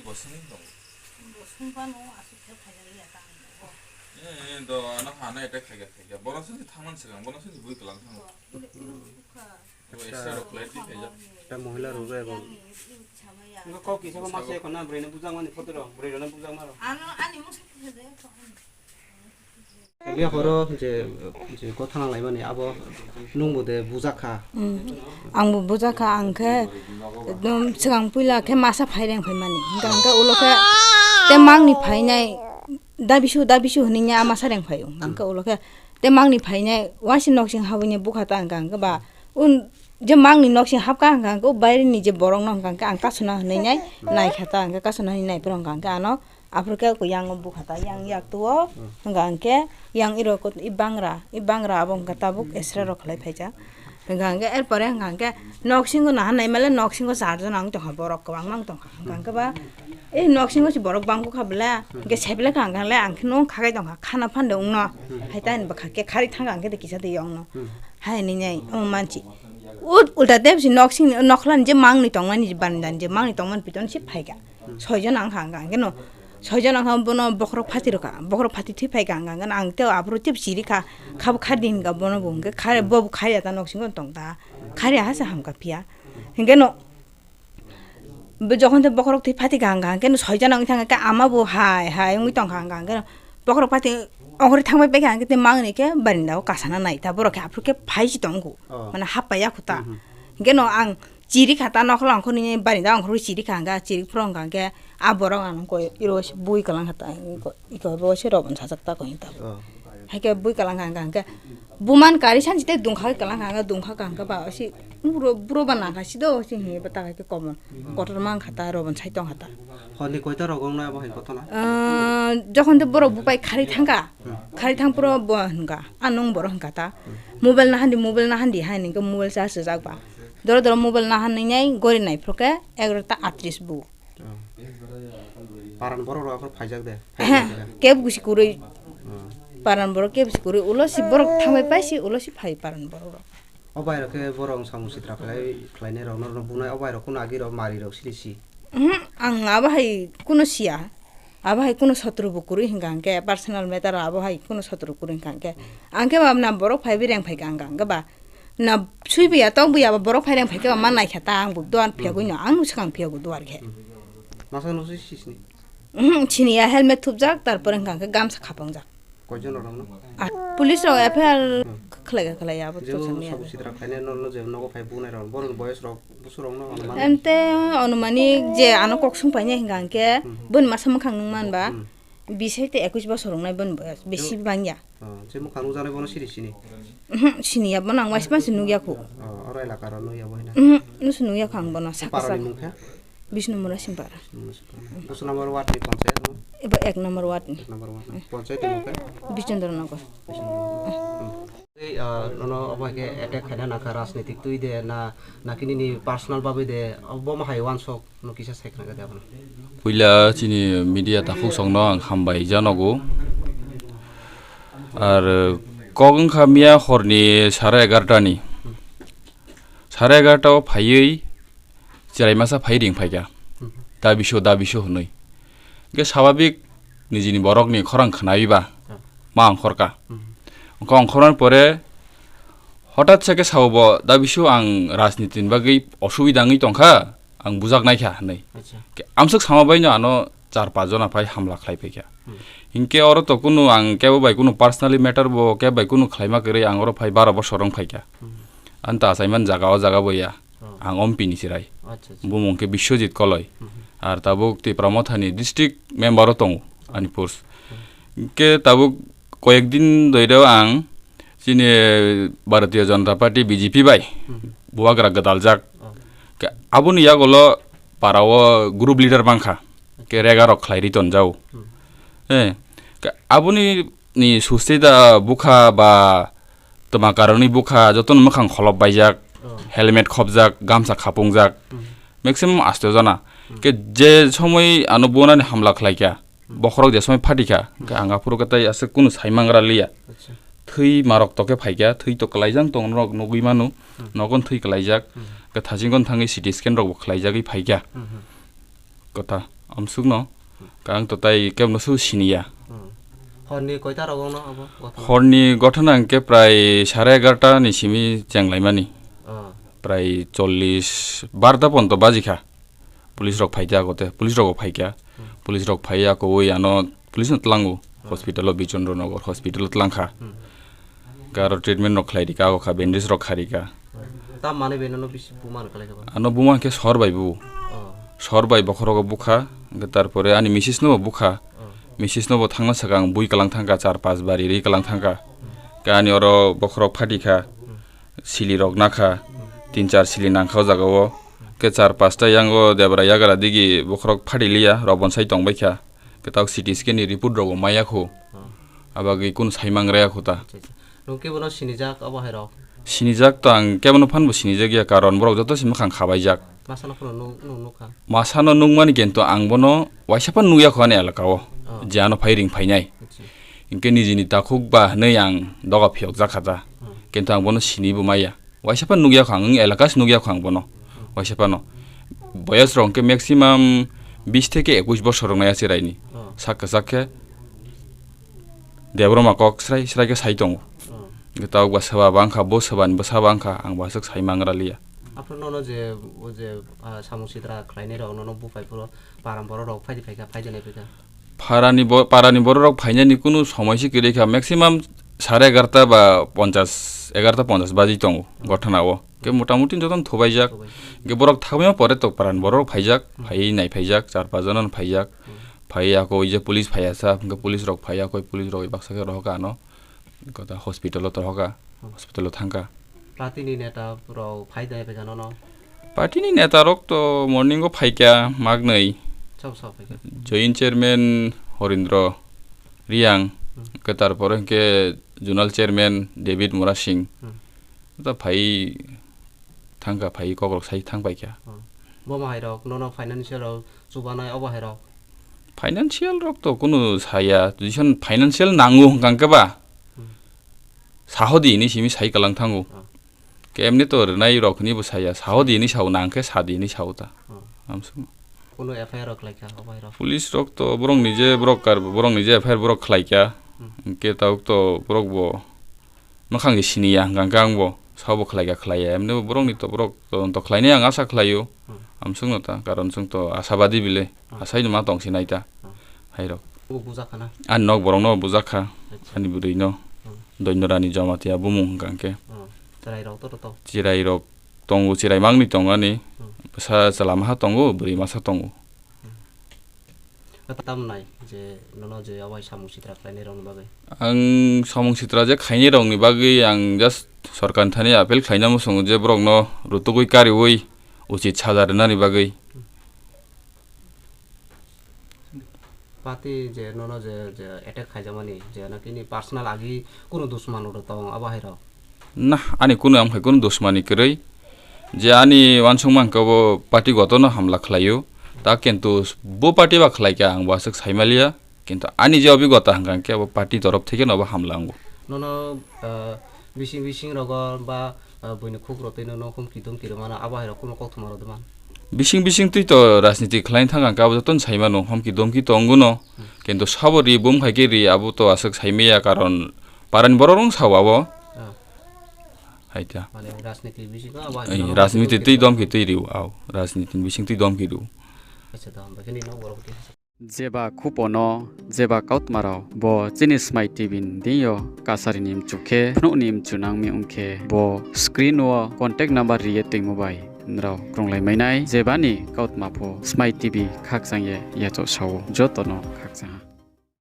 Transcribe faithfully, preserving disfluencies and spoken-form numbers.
Bo sung tong. Bo sung ba no asuk khe phai ya ta. Eh, do ano ha nai attack khaikha, khaikha. Bono sung di thangman segang, bono sung di bui kelang thang. Bo extra rok khlai di khaikha. Ta mohila rok bai bo. Kok kisa ko mase ko na broi no bujang mani photo rok, broi rok no bujang ma rok. Ano ani mung sa kisa de. Liya horo je, je kotha nang lai mani abo nung bo de bujak kha. Hmm. Ang bo bujak kha, ang khe ekdom sgang puila khe masa phai reng phai mani. Hingkha hingkha ulo khe te mang ni phainai, dabisu, dabisu hinui ya masa reng phai ou. Hingkha hingkha ulo khe te mang ni phainai, wansing noksing habui ni bukha ta hingkha hingkha ba. Un je mang ni noksing hapkha hingkha hingkha, o baire ni je borok no hingkha hingkha ang kasuna hinui nai, naikha ta hingkha kasuna hinui nai phoro hingkha hingkha ano, aphuru khe ko yang o bukha ta, yang yak tu o, hingkha hingkhe, yang iro ko i bangra, i bangra abo hingkha tabuk extra rok khlai phaijak. Hingkha hingkhe, er pore hingkha hingkhe, noksingo naha naima le noksingo char jona wng tongkha, borok kwbangma wng tongkha. Hingkha hingkhe ba, eh, noksingo se borok bangkukha bole, hingkhe sebele kha hingkha le, ang khe nung khagai tongkha, khana phande wngno, hai ta hinba kha khe khari thangkha hingkhe de kisa de yongno. Hai ni nai, omo manchi. Ut, ulta tebsi noksing, nokhla ni je mang ni tongmani, je baranda ni je mang ni tongmani piton se phaikha. Soi jona wngkha hingkha hingkhe no, soi jona wngkha bono bokhorok phati rwkha, bokhorok phati thwi phaikha hingkha hingkhe no ang tei aphuru tei chiri kha, khabo khari di hingkha bono bo hingkhe khari, bo bo khari ya ta noksingo tong ta, khari ya ha se hamkha phiya. Hingkhe no, bo jokhon tei bokhorok thwi phati kha hingkha hingkhe no soi jona wngwi thangkha khe ama bo hai hai wngwi tongkha hingkha hingkhe no, bokhorok phati ongkhorwi thangbai paikha hingkhe tei mang ni khe baranda o kasana nai ta, borok khe aphuru khe phai si tongo, mane hap pai ya khu ta. Hingkhe no ang chiri kha ta, nokhla ongkhorwi ni baranda ongkhorwi chiri kha hingkha, chiri phuru hingkha hingkhe a borok ang koi iro se bui kalang kha ta, iko, iko bo se robon sajak ta koi ta. Hai khe bui kalang kha hingkha hingkhe buman kari sanchi tei dungkha khe kalang kha hingkha, dungkha kha hingkha ba si buro, buro ba nang kha si do si hingye ba ta kha khe komon. Kotor mang kha ta, robon sai tong kha ta. Hor ni koita rok ong nai abo hai kotor na? Ah, jokhon tei borok bupai khari thangkha, khari thang phuru bo hingkha, a nung borok hingkha ta. Mobile na handi, mobile na handi hai hingkhe mobile charge rijak ba. Doro doro mobile na handi nai gori nai phuru khe egarota atris bu. Paran borok rok aphuru phaijak de? Ehe, kebo si kwrwi. Paran borok kebo si kwrwi, ulo si borok thangbai pai si, ulo si phai paran borok rok. O bai rok khe borok samung sitra khlai, khlainai rok no bunai, o bai rok kuno agi rok mari rok siri si? Uhm, ang abo hai kuno siya. Abo hai kuno sotru bo kwrwi hingkha hingkhe, personal matter abo hai kuno sotru kwrwi hingkha hingkhe. Ang khe ba na borok phaibi reng phaikha hingkha hingkhe ba. Na sui biya, tok biya ba borok phai reng phaikhe ba ma naikha ta ang bo duar phiyagwi no, ang no swkang phiyago duar khe. Masa no sui sisni? Uhm, sini ya helmet thupjak, tarpore hingkha hingkhe gamsa khapongjak. Koi jon rok no? Ah, police rok F I R khlai kha khlai ya, abo je to sami ya. Sabu sitra khlainai no, no je nogo phai bunai rok, borok ni boyos rok, busu rok no anumanik? Ente anumanik je ano kok sung painai hingkha hingkhe, boni masa mwkhang nung man ba, bis hai te ekush bosor wngnai boni boyos, bisi bang ya. Oh, je mwkhang nukjaknai bono siri sini? Uhm, sini ya, bono ang waisa se nukya khu. Oh, oro elaka ro nukya bo hina? Uhm, nusu nukya khu ang bono, saka saka. Para ni mung khe? Bishnu Mura Simpara. Bishnu Mura Simpara. Bishnu number ward ni panchayat no? Ebo ek number ward ni. Ek number ward ni. Panchayat ni mung khe? Bichendra Nagar. Bichendra Nagar. Hmm. Tei, ah, nono obo hai khe attack khaina nangkha rajnitik twi de na, na kini ni personal bagwi de, obo ma hai wansok no kisa sai khna kha de abono. Puila chini media takhuk song no ang hambai janogo. Ar kok wngkha miya hor ni sare egarota ni. Sare egarota o phaiwi chwrai masa phai ring phaikha. Dabiso, dabiso hwnwi. Hwnkhe swabhabik nijini borokni khorang khnawi ba ma ongkhorkha. Ongkha ongkhormani pore hothat se khe sao bo, "Dabiso ang rajniti ni bagwi osubida wngwi tongkha, ang bujak naikha," hwnwi. Acha. Khe amswk sama baino ano char pach jona phai hamla khlai phaikha. Hinkhe oro to kunu ang kebo bai kunu personally matter bo, kebo bai kunu khlaima kwrwi ang oro phai baro bosor wng phaikha. Ani ta achaimani jaga o jaga bo ya. Ang Ompi ni chirai. Acha, acha. Bumung khe Biswajit Koloi. Ar tabuk Tipra Motha ni district member o tongo ani post. Hinkhe tabuk koyek din doireo ang chini Bharatiya Janata Party, B J P bai bubagra gwdaljak. Khe aboni yagulo para o group leader mankha. Khe rega rok khlai ri tonjao. Eh, khe aboni ni suste da bukha ba tma karoni bukha jotono mwkhang kholop baijak, helmet khopjak, gamsa khapungjak, maximum asto jona. Khe je somoi ano bonani hamla khlaikha, bokhorok je somoi phatikha, khe ang aphuru khe tai aswk kunu saimangra liya. Acha. Thwi marok to khe phaikha, thwi to kwlaijak tong norok nugwi manu, nogon thwi kwlaijak, khe thachingkon thangwi C T scan rokbo khlaijagwi phaikha. Kotha. Amsuk no. Ang to tai kebo no su sini ya. Hor ni koita rogo no abo gothona? Hor ni gothona hing khe prai sare egarta ni simi chenglaimani. Prai chollis, barta ponto baji kha. Police rok phai kha akote, police rok bo phai kha. Police rok phai ye ako oi ano police no tlango. Hospital o, Bichondro Nagar hospital o tlang kha. Khe aro treatment rok khlai ri kha, ako kha bandage rok kha ri kha. Tam manoi bai nono bisi buma no kalai kha ba? Ano buma khe sor bai bu. Sor bai bokhorok o bukha, hingkhe tarpore ani missis no bo bukha. Missis no bo thangna sakang bui kalang thangkha, char pas bari ri kalang thangkha. Khe ani oro bokhorok phati kha, sili rok nakha, tin char sili nangkha o jaga o. Khe char pasta yang o debra yagra digi bokhorok phati liya, rok bonsai tongbai kha. Khe tauk C T scan ni report rok bo maiya khu. Abagwi kunu saimangra ya khu ta. Nung kebo no sinijak abo hai rok? Sinijak to ang kebo no phan bo sinijak ya, karon borok joto se mwkhang khabaijak. Masa no phano nung, nung nukha? Masa no nukmani kintu ang bono waisa phan nukya khu ani elaka o. Je ano phai ring phainai. Hingkhe nijini takhuk ba hwnwi ang doga phiyok jakha ta. Kintu ang bono sini bo maya. Waisa phan nukya khu ang, wng elaka se nukya khu ang bono. Waisa phano. Boyos rok hwnkhe maximum bis theke ekush bosor wngnai ya chirai ni. Sak kwchak khe Debbarma kok srai srai khe sai tongo. Hwnkhe tabuk ba swba ba wngkha, bo swba ni bwsa ba wngkha, ang bo aswk sai mangra liya. Aphuru nono je, o je, ah, samung sitra khlainai rok nono buphai phuru param borok rok phai di phai kha, phai di nai phai kha? Para ni bo-, para ni borok rok phainani kunu somoi se kwrwi kha, maximum sare egarta ba ponchas, egarta ponchas baji tongo gothona o. Khe motamuti jotono thubaijak. Hwnkhe borok thangbaima pore to para ni borok rok phaijak, phai nai phaijak, char pas jona no phaijak. Phai ako oi je police phaiya sa, hwnkhe police rok phai ako, police rok baksa khe rohok ano. Kota hospital o torhoka, hospital o thangkha. Party ni neta rok phai de phai kha nono? Party ni neta rok to morning o phai kha magnwi. Joint chairman Horindro Riang, khe tarpore hwnkhe zonal chairman David Murasing. Ta phai thangkha, phai kokrok sai thang pai kha. Bo ma hai rok nono financial rok chubanai obo hai rok? Financial rok to kunu saya, jison financial nango hwnkha khe ba. Sahodi hinwi simi sai kalang thango. Khe emni to rwnai rok ni bo saya, sahodi hinwi sao, nang khe sadi hinwi sao ta. Amsung. Kunu F I R rok khlai kha, obo hai rok? Police rok to borok ni je, borok kar, borok ni je F I R borok khlai kha. Hwnkhe tabuk to borok bo mwkhang se sini ya hwnkha khe ang bo, sao bo khlai kha khlai ya, emni bo borok ni to borok todonto khlainai ang asa khlai o. Amsung no ta, karon chwng to asabadi bile, asai no ma tong sinai ta. Hai rok. Ani nok borok no bujak kha, ani bwrwi no. Doinorani Jamatia bumung hwnkha khe. Chirai rok tongo, chirai mangni tongo ani. Bwsa chwla maha tongo, bwrwi masa tongo. Tamnai je nono je obai samung sitra khlainai rokni bagwi? Ang samung sitra je khainai rokni bagwi ang just sorkar ni thani appeal khlaina muchungo je borok no rutugwi kariwi uchit saja rwnani bagwi. Party je nono je, je attack khaijakmani, je naki ni personal agi kunu dusman rok tong, abo hai rok? Na, ani kunu amkhai kunu dusmani kwrwi. Je ani uansukma hwnkhe bo party goto no hamla khlai o. Ta kintu bo party ba khlai kha ang bo aswk sai maliya. Kintu ani je obigota hwnkha hwnkhe abo party torof theke no bo hamla wngo. Nono, ah, bising bising rogo ba, ah, buini khuk rotwi nono humki domki rwmano abo hai rok kunu koktma rw dwman? Bising bising twi to rajniti khlaina thang hwnkhe abo jotono sai mano, humki domki tongo no. Kintu sabo ri, bumkhai khe ri, abo to aswk sai maya, karon parani borok rok sao abo. Hai ta. Mane rajniti bisingo abo hai rajniti twi domki twi rio, au. Rajniti bising twi domki rio. Acha, to hambai khe nini nok borok khe. Jeba khupo no, jeba kautma rao bo chini Smai T V ni deing yo kasari ni mchu khe, phnuh ni mchu nang mi ong khe, bo screen wo contact number ri ye toimo bai nrao krunglai mai nai. Jeba ni kautma pho Smai T V khakchang ye yachaoh sa ou, joto no khakchang ha.